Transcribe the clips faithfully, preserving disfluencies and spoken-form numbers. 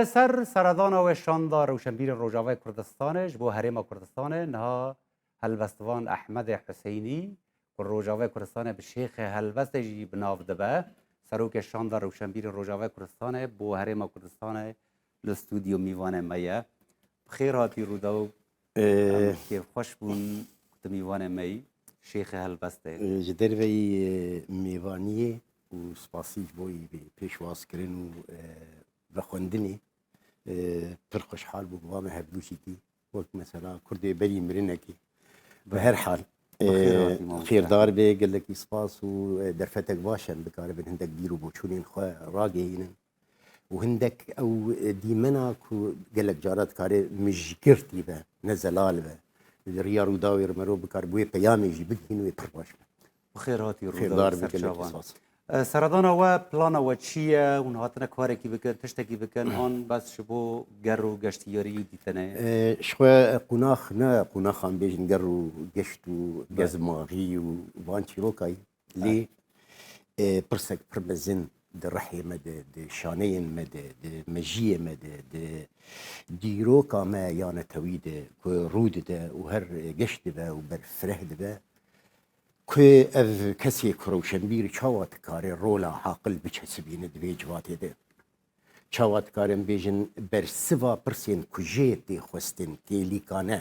Ser seredana wê şanda Rewşenbîrên Rojavayê Kurdistanê ji bo Herêma Kurdistanê niha helbestvan Ehmedê Huseynî ku Rojavayê Kurdistanê bi Şêxê Helbestê jî bi nav dibe, serokê şanda Rewşenbîrên Rojavayê Kurdistanê bo Herêma Kurdistanê li stûdyo mîvanê me ye. Bi xêr hatî Rûdaw. Em Ee, kêfxweş bûn ku tu mîvanê me yî, Şêxê Helbestê. Ee, ji derveyî, e, mêvaniyê û spasî ji bo wî pêşwazkirin û, e, vexwendinê, e, pir xweşhal bû ku va me hevdû jî dî. Wek mesela Kurdê berî mirinekî. Bi her hal, Bi xêr e, hatî mamoste. Xêrdar be, gelekî spas û, e, derfetek baş em bikaribin hindek bîr û boçûnên xwe ragihînin. Û hindek ew, e, dîmena ku gelek cara dikare mijgirtî be, ne zelal be. Li riya Rûdawê re merov bikar bi wê peyamê jî bigihîn wê pir baş be. Bi xêr hatî Rûdaw. Xêrdar be, gelek spas. E, seredana we, plana we çi ye? Hûn hatine karekî bikin, tiştekî bikin, an bes ji bo ger û geştiyarî û dîtinê? E, ji xwe qonax ne, qonaxan bêjin ger û geşt û Be. gezmaxî û van çîrokayî. Lê, e, pirsek pir mezin di rihê me de, di şaneyên me de, di mejiyê me de, di dîroka me ya netewî de ku rû dide û her geş dibe û berfireh dibe, ku ev kesê ku rewşenbîr çawa dikare rola aqil biçesibîne di vê civatê de? Çawa dikarin bêjin bersiva pirsên ku jê tê xwestin kêlîkane,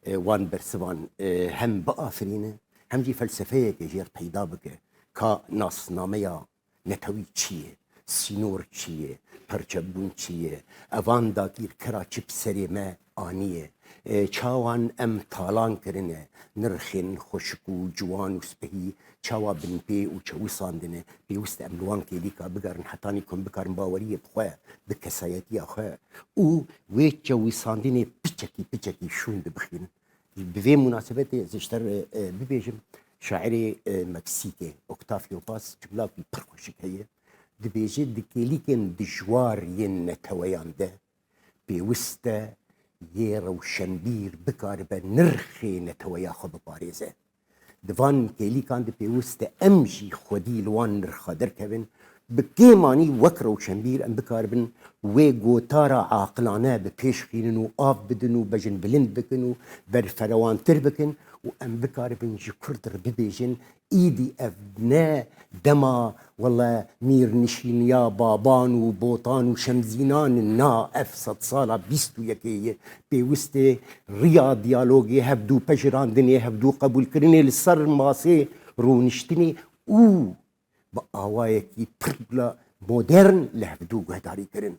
e, wan bersivan, e, hem biafirîne, hem jî felsefeyeke jê re peyda bike. Ka nasnameya netewî çi ye? Sînor çi ye? Perçebûn çi ye? Evan dagîrkera çi bi serê me aniye? E, çawan em talan kirine, nirxên xweşik û ciwan û spehî çawa binpê û çewisandine? Pêwist e em li wan kêlîka bigerin hetanî ku em bikarin baweriyê bi xwe, bi kesayetiya xwe û wê çewisandinê piçekî piçekî şûn dibixînin. Bi vê munasebetê ez ê ji te re, e, bibêjim, şairê, e, Meksîkê, Octavio Paz, cimlakî pir xweşik heye. Dibêje, di kêlîkên dijwar yên neteweyan de pêwist e yê rewşenbîr bikaribe nirxê neteweya xwe biparêze. Di van kêlîkan de pêwist e em jî xwedî li wan nirxa derkevin, bi kêmanî wek rewşenbîr em bikaribin wê gotara aqilane bi pêş xînin û av bidin û bejin bilind bikin û berferewantir bikin û em bikaribin ji Kurd re bibêjin, îdî ev ne dema wele mîrnişîniya baban û botan û şemzînan in, na, ev sedsala bîst û yekê ye. Pêwist e riya diyalogê, hevdû pejirandinê, hevdû qebûlkirinê li ser masê rûniştinê û bi awayekî pir modern li hevdû guhdarî kirin.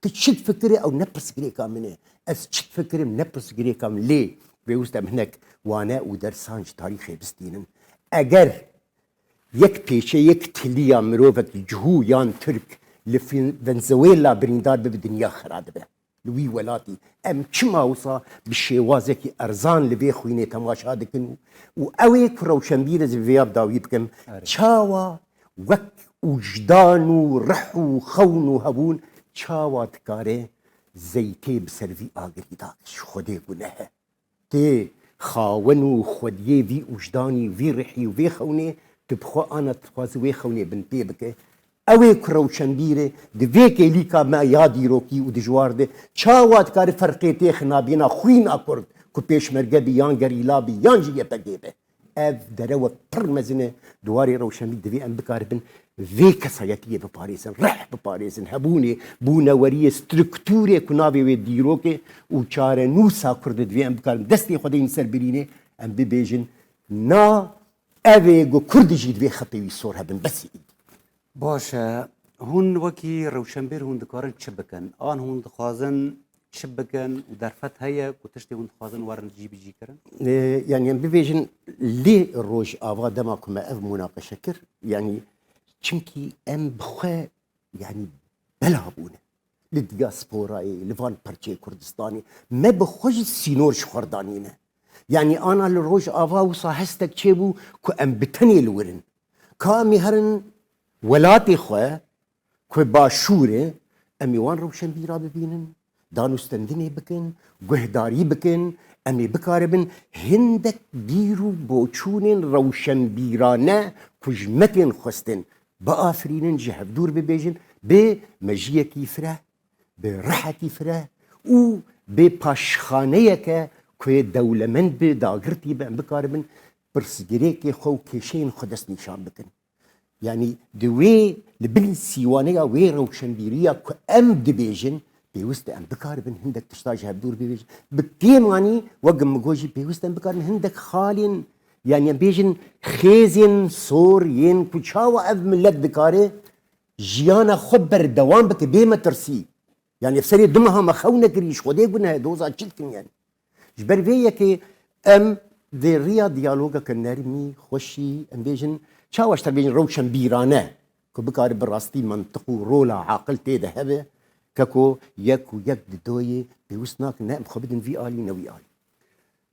Tu çi difikirî ew ne pirsgirêka min e. Ez çi difikirim ne pirsgirêka min. Lê pêwist e em hinek wane û dersan ji tarîxê bistînin. Eger yek pêçe, yek tiliya mirovek cihû yan Tirk li Fin-, Venezuela birîndar bibe, dinya xira dibe. Li wî welatî em çima wisa bi şêwazekî erzan li vê xwînê temaşa dikin û, û ew ê ku rewşenbîr, ez vêya bi dawî bikim, Erê. çawa wek wijdan û rih û xewn û hebûn çawa dikare zeytê bi ser vî agirî dake? Ji Xwedê guneh e. Tê xawen û xwediyê vî wijdanî, vî rihî û vê xewnê, tu bi xwe ana dixwaze wê xewnê binpê bike. Ew ê ku rewşenbîr e, di vê kêlîka me ya dîrokî û dijwar de çawa dikare ferqê têxe nabêna xwîna Kurd ku pêşmerge be yan gerîla be yan jî Y P G be? Ev derewek pir mezin e. Di warê rewşenbîr divê em bikaribin vê kesayetiyê biparêzin, rih biparêzin, hebûnê, bûneweriyê, strukturê ku navê wê dîrok e û çarenûsa Kurd e, divê em bikaribin destê xwe deynin ser birînê, em bibêjin, na, ev ê ku Kurd jî divê xetê wî sor hebin, bes e. Baş e. Hûn wekî rewşenbîr hûn dikarin çi bikin? An hûn dixwazin çi bikin û derfet heye ku tiştê hûn dixwazin werin cîbicîkirin? Ee, yani em bibêjin lê Rojava dema ku me ev munaqeşe kir, yani çimkî em bi xwe, yani bela bûne. Li diasporayê, li van parçeyê Kurdistanê me bi xwe jî sînor ji xwe re danîne. Yani ana li Rojava wisa hestek çêbû ku em bi tenê li wir in. Ka em ê herin welatê xwe ku başûr e, em ê wan rewşenbîra bibînin, danûstendinê bikin, guhdarî bikin, em ê bikaribin hindek bîr û boçûnên rewşenbîrane ku ji me tên xwestin, biafirînin, ji hevdûr bibêjin, bi mejiyekî fireh, bi rihekî fireh û bi paşxaneyeke ku yê dewlemend bi, dagirtî bi, em bikaribin pirsgirêkê xwe û kêşeyên xwe dest nîşan bikin. Yanî di wê, li bin sîwaneya wê rewşenbîriya ku em dibêjin, pêwist e em bikaribin hindek tişta ji hevdûr bibêjin. Bi kêmanî, wek min got jî, pêwist e em bikaribin hindek xalên, yanî em bêjin xêzên sor yên ku çawa ev milet dikare jiyana xwe berdewam bike bê metirsî. Yanî ev serê du meha me xew nekirî, ji Xwedê gune ye, doza çi dikin yanî? Ji ber vê yekê em di riya diyalogeke nermî, xweşî, em bêjin, çawa ji te bêjin rewşenbîrane, ku bikare bi rastî mantiq û rola aqil tê de hebe, keko yek û yek didoyê pêwist nakin, ne em xwe bidin vî alî, ne wî alî.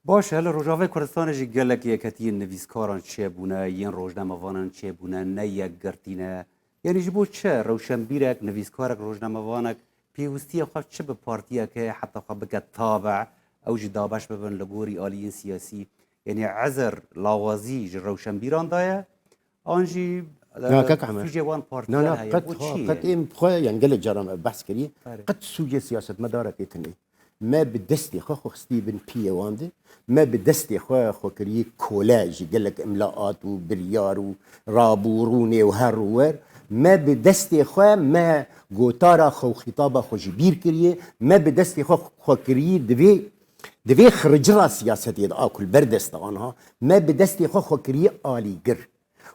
Baş e, li Rojavayê Kurdistanê jî gelek yekhetiyên nivîskaran çêbûne, yên rojnamevanan çêbûne, ne yekgirtî ne. Yanî ji bo çi rewşenbîrek, nivîskarek, rojnamevanek pêwistiya xwe çi bi partiyek heye heta xwe bike tabe, ew jî dabeş bibin li gorî aliyên siyasî? Yanî ezer lawazî ji rewşenbîran de ye, an jî, Na, e, kak Ehmed. Sûcê wan Na, partiyan na, heye. Qet, Bo ha, çi qet ye? Êm xwe, yani gelek caran me behs kiriye. Erê. Qet sûcê siyasetmedarekê tune. Me bi destê xwe xwe xistî bin piyê wan de. Me bi destê xwe xwe kirî kole ji gelek imlaat û biryar û rabûrûnê û her û wer. Me bi destê xwe me gotara xwe û xîtaba xwe ji bîr kiriye. Me bi destê xwe xwe kirî divê, divê xiricira siyasetê de a ku li ber dest de anha. Me bi destê xwe xwe kirî alîgir.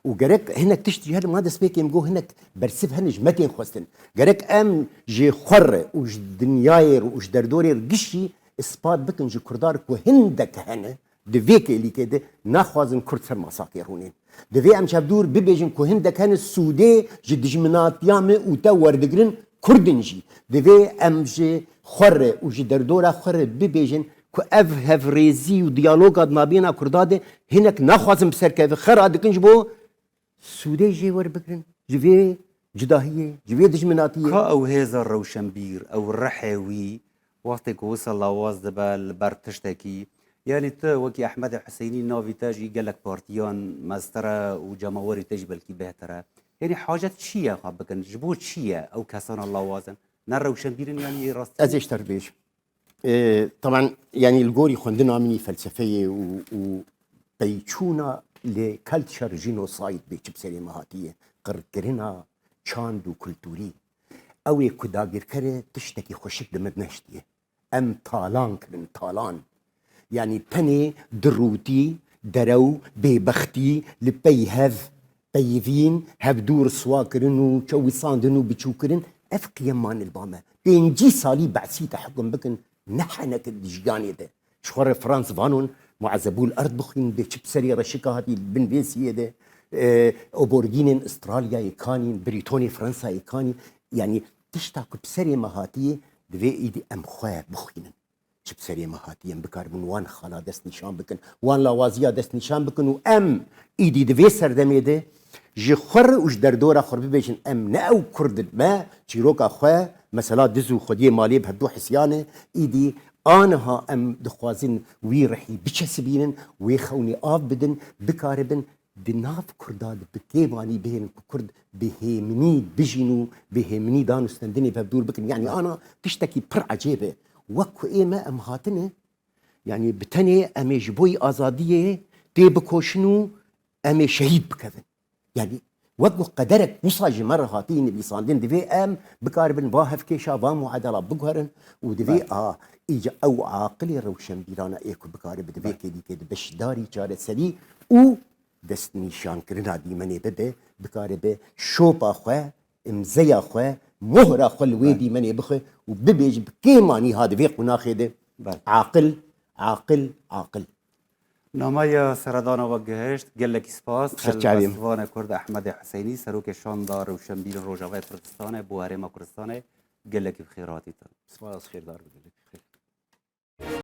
Û gerek hinek tişt jî hene, ma destpêkê em got hinek bersiv hene ji me tên xwestin. Gerek em ji xwe re û ji dinyayê re û ji derdorê re gişî ispat bikin ji Kurdan ku hindek hene di vê kêlîkê de naxwazin Kurd ser masakê rûnên. Divê em ji hevdûr bibêjin ku hindek hene sûdê ji dijminatiya me û te werdigirin Kurdin jî. Divê em ji xwe re û ji derdora xwe re bibêjin ku ev hevrêzî û diyaloga di nabêna Kurda de hinek naxwazin bi ser keve, xera dikin ji bo sûdê jê werbigirin, ji vê cudahiyê, ji vê dijminatiyê. Ka ew hêza rewşenbîr, ew rihê wî, wextê ku wisa lawaz dibe li ber tiştekî, yanî tu wekî Ehmedê Huseynî navî te jî gelek partiyan meztir e û cemawerî te jî belkî bêhtir e. Yanî hacet çi ye xwe bikin? Ji bo çi ye ew kesana lawaz in? Ne rewşenbîr in yanî rastî? Ez ê ji te re bêjim. E, taban, yanî li gorî xwendina min î felsefeyê û, û peyçûna li culture genocide bê çi bi serê me hatiye, qirkirina çand û kulturî. Ew ê ku dagirker e, tiştekî xweşik di min neştiye. Em talan kirin, talan. Yanî tenê dirûtî, derew, bêbextî, li pey hev peyivîn, hevdû riswa kirin û çewisandin û biçûk kirin, ev qiyem mane li ba me. Pêncî salî behsî te hukm bikin, ne heneke di jiyanê de. Ji xwe re Franz Fanon, Muazebûl Erd bixwînin, bê çi bi serê reşika hatî bin vê siyê de, e, Oborgînên Australyayê kanîn, Brîtonê Fransayê kanîn, yanî tişta ku bi serê me hatiyê, divê îdî em xwe bixwînin. Çi bi serê me hatiye, em bikaribin wan xala dest nîşan bikin, wan lawaziya dest nîşan bikin û em îdî di vê serdemê de ji xwe re û ji derdora xwe bibêjin, em ne ew Kurd in, me çîroka xwe, mesela diz û xwediyê malê bi hevdû hisiyane, îdî aniha em dixwazin wî rihî biçesibînin, wê xewnî av bidin, bikaribin di nav Kurda de bi kêmanî bihêlin ku Kurd bi hêminî bijîn û bi hêminî dan û stendinê vevdûr bikin. Yanî ana tiştekî pir ecêb e. Wek ku ê me em hatine, yanî bi tenê em ê ji bo yî azadiyê tê bikoşin û em ê şehîd bikevin. Yanî wek ku qederek wisa ji me re hatî nivîsandin, divê em bikaribin va hevkêşa, va muadela biguherin û divê Belê. a îca ew aqilê rewşenbîrana ê ku bikaribe di vê Belê. kêlîkê de beşdarî çareserî û destnîşankirina dîmenê bibe, bikaribe şopa xwe, imzeya xwe, mohra xwe li wê Belê. dîmenê bixe û bibêje bi kêmanî ha di vê qunaxê de Belê. aqil, aqil, aqil. Nameya seredana we gihişt, gelekî spas. Ser çavê min. Helbestvanê Kurd Ehmedê Huseynî, serokê şanda rewşenbîrên Rojavayê Kurdistanê bo Herêma Kurdistanê, gelekî bi xêr hatî te. Spas, xêrdar bigire.